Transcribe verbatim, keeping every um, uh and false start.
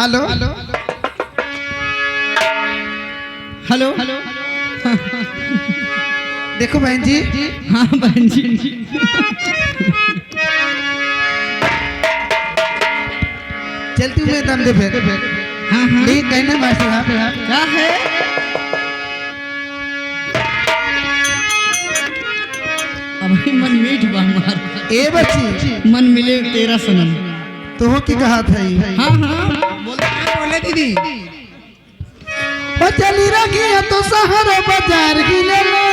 हेलो, हेलो। देखो बहन जी। हाँ बहन जी। चलती हूँ मैं दम दे फिर। हाँ, हाँ। ठीक है ना मास्टर साहब? क्या है? अबही मन मीठ बा हमार। ए बच्ची। मन मिले तेरा सनम। तोहो की कहा था ई? हाँ, हाँ। बोल, बोले दीदी। ओ चली रखी है तो शहर बाजार ही ले लो।